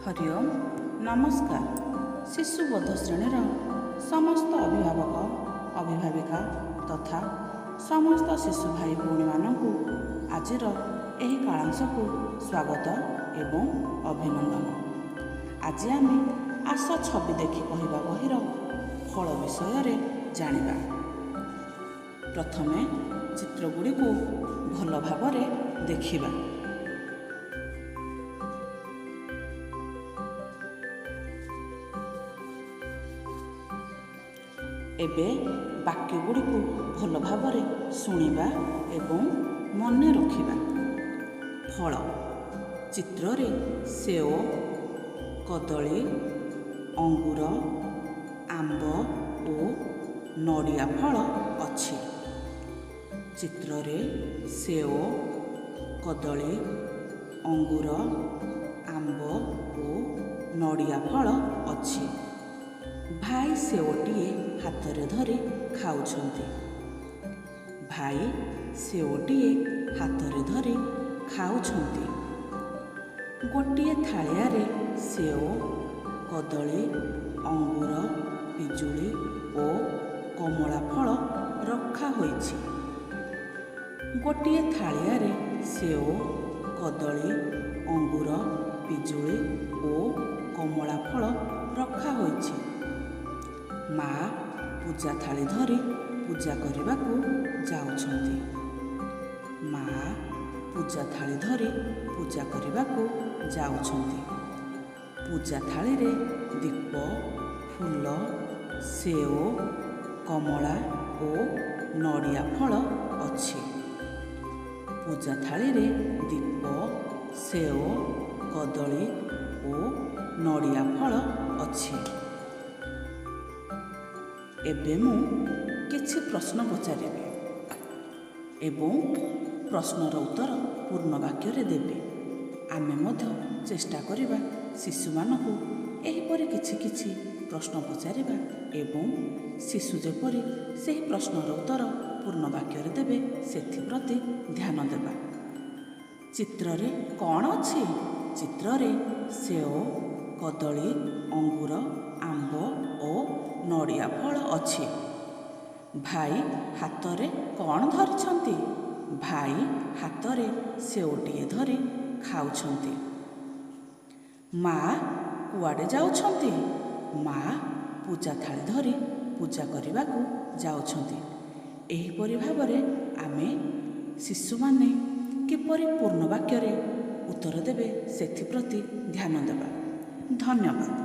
ହରି ଓମ୍, ନମସ୍କାର। ଶିଶୁବୋଧ ଶ୍ରେଣୀର ସମସ୍ତ ଅଭିଭାବକ, ଅଭିଭାବିକା ତଥା ସମସ୍ତ ଶିଶୁ ଭାଇ ଭଉଣୀମାନଙ୍କୁ ଆଜିର ଏହି କାଳାଂଶକୁ ସ୍ୱାଗତ ଏବଂ ଅଭିନନ୍ଦନ। ଆଜି ଆମେ ଆସ ଛବି ଦେଖି କହିବା ବହିର ଫଳ ବିଷୟରେ ଜାଣିବା। ପ୍ରଥମେ ଚିତ୍ରଗୁଡ଼ିକୁ ଭଲ ଭାବରେ ଦେଖିବା। ଏବେ ବାକ୍ୟଗୁଡ଼ିକୁ ଭଲ ଭାବରେ ଶୁଣିବା ଏବଂ ମନେ ରଖିବା। ଫଳ ଚିତ୍ରରେ ସେଓ, କଦଳୀ, ଅଙ୍ଗୁର, ଆମ୍ବ ଓ ନଡ଼ିଆ ଫଳ ଅଛି। ଚିତ୍ରରେ ସେଓ, କଦଳୀ, ଅଙ୍ଗୁର, ଆମ୍ବ ଓ ନଡ଼ିଆ ଫଳ ଅଛି। ଭାଇ ସେଓଟିଏ ହାତରେ ଧରି ଖାଉଛନ୍ତି। ଭାଇ ସେଓଟିଏ ହାତରେ ଧରି ଖାଉଛନ୍ତି। ଗୋଟିଏ ଥାଳିଆରେ ସେଓ, କଦଳୀ, ଅଙ୍ଗୁର, ପିଜୁଳି ଓ କମଳା ଫଳ ରଖା ହୋଇଛି। ଗୋଟିଏ ଥାଳିଆରେ ସେଓ, କଦଳୀ, ଅଙ୍ଗୁର, ପିଜୁଳି ଓ କମଳା ଫଳ ରଖା ହୋଇଛି। ମା ପୂଜା ଥାଳି ଧରି ପୂଜା କରିବାକୁ ଯାଉଛନ୍ତି। ମା ପୂଜା ଥାଳି ଧରି ପୂଜା କରିବାକୁ ଯାଉଛନ୍ତି। ପୂଜା ଥାଳିରେ ଦୀପ, ଫୁଲ, ସେଓ, କମଳା ଓ ନଡ଼ିଆ ଫଳ ଅଛି। ପୂଜା ଥାଳିରେ ଦୀପ, ସେଓ, କଦଳୀ ଓ ନଡ଼ିଆ ଫଳ ଅଛି। ଏବେ ମୁଁ କିଛି ପ୍ରଶ୍ନ ପଚାରିବି ଏବଂ ପ୍ରଶ୍ନର ଉତ୍ତର ପୂର୍ଣ୍ଣ ବାକ୍ୟରେ ଦେବି। ଆମେ ମଧ୍ୟ ଚେଷ୍ଟା କରିବା ଶିଶୁମାନଙ୍କୁ ଏହିପରି କିଛି କିଛି ପ୍ରଶ୍ନ ପଚାରିବା ଏବଂ ଶିଶୁ ଯେପରି ସେହି ପ୍ରଶ୍ନର ଉତ୍ତର ପୂର୍ଣ୍ଣ ବାକ୍ୟରେ ଦେବେ ସେଥିପ୍ରତି ଧ୍ୟାନ ଦେବା। ଚିତ୍ରରେ କ'ଣ ଅଛି? ଚିତ୍ରରେ ସେଓ, କଦଳୀ, ଅଙ୍ଗୁର, ଆମ୍ବ ଓ ନଡ଼ିଆ ଫଳ ଅଛି। ଭାଇ ହାତରେ କ'ଣ ଧରିଛନ୍ତି? ଭାଇ ହାତରେ ସେଓଟିଏ ଧରି ଖାଉଛନ୍ତି। ମା କୁଆଡ଼େ ଯାଉଛନ୍ତି? ମା ପୂଜା ଥାଳି ଧରି ପୂଜା କରିବାକୁ ଯାଉଛନ୍ତି। ଏହିପରି ଭାବରେ ଆମେ ଶିଶୁମାନେ କିପରି ପୂର୍ଣ୍ଣ ବାକ୍ୟରେ ଉତ୍ତର ଦେବେ ସେଥିପ୍ରତି ଧ୍ୟାନ ଦେବା। ଧନ୍ୟବାଦ।